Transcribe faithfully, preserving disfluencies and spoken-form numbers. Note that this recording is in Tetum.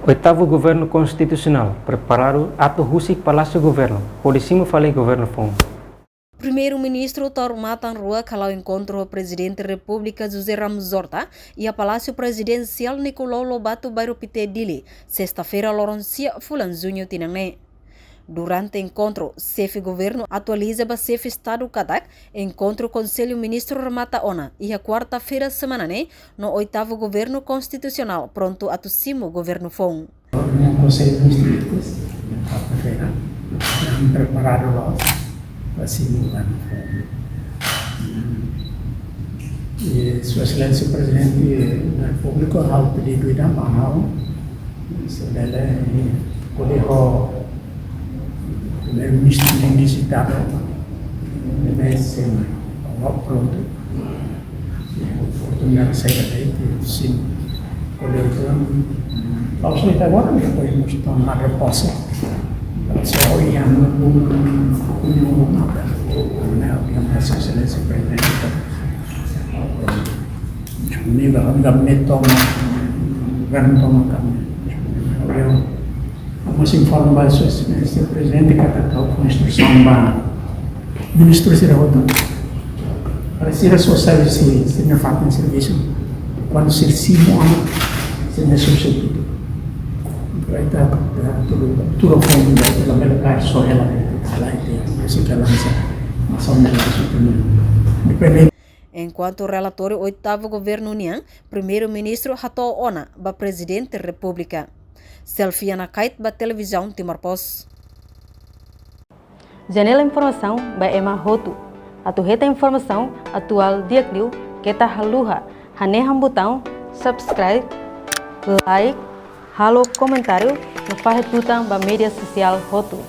Oitavu Governu Konstitusionál preparadu atu husik Palásiu Governu hodi simu fali governu foun. Primeiru-Ministru Taur Matan Ruak hala'o enkontru ho Prezidente Repúblika José Ramos Horta iha Palásiu Prezidensiál Nicolau Lobato, Bairru Pité, Dili, sesta-feira, loron sia fulan Juñu tinan ne'e. Durante enkontru, Xefe Governu atualiza ba Xefe Estadu katak enkontru Konsellu Ministru remata ona iha kuarta-feira semana ne'e, no Oitavu Governu Konstitusionál prontu atu simu governu foun. Reuniaun Konsellu Ministru, kuarta-feira, preparadu loos ba simu governu foun. I Sua Exelénsia Prezidente da Repúblika halo pedidu ida ba ha'u, se bele ko'alia ho Primeiru-Ministru no Ministru Estadu, ne'e sei mai, prontu. Oportunidade saida de'it, sin ko'alia ho, la'ós de'it agora, depois mós toma posse. Só iha no, no, no, no, na, na, na, Sua Exelénsia Prezidente. Nivel, nivel me toma, governu toma kami. Ha'u mós informa ba Sua Exelénsia Prezidente katak ha'u fó instrusaun ba ministru sira hotu para sira só sai husi sira-nia fatin servisu kuandu sira simu ona sira-nia substitutu. Ita, ita tuur, tuur foun, ita labele kaer só hela, hela ita, se kaer la bisa, mas só hela, depende. Enkuantu relatóriu Oitavu Governu nian, Primeiru-Ministru hato'o ona ba Prezidente Repúblika. Selfie Nakait ba Televizaun Timor Post. Janela informasaun ba ema hotu. Atu hetan informasaun atuál di'ak liu, keta haluha hanehan butaun subscribe, like, halo komentáriu, no fahe tutan ba média sosiál hotu.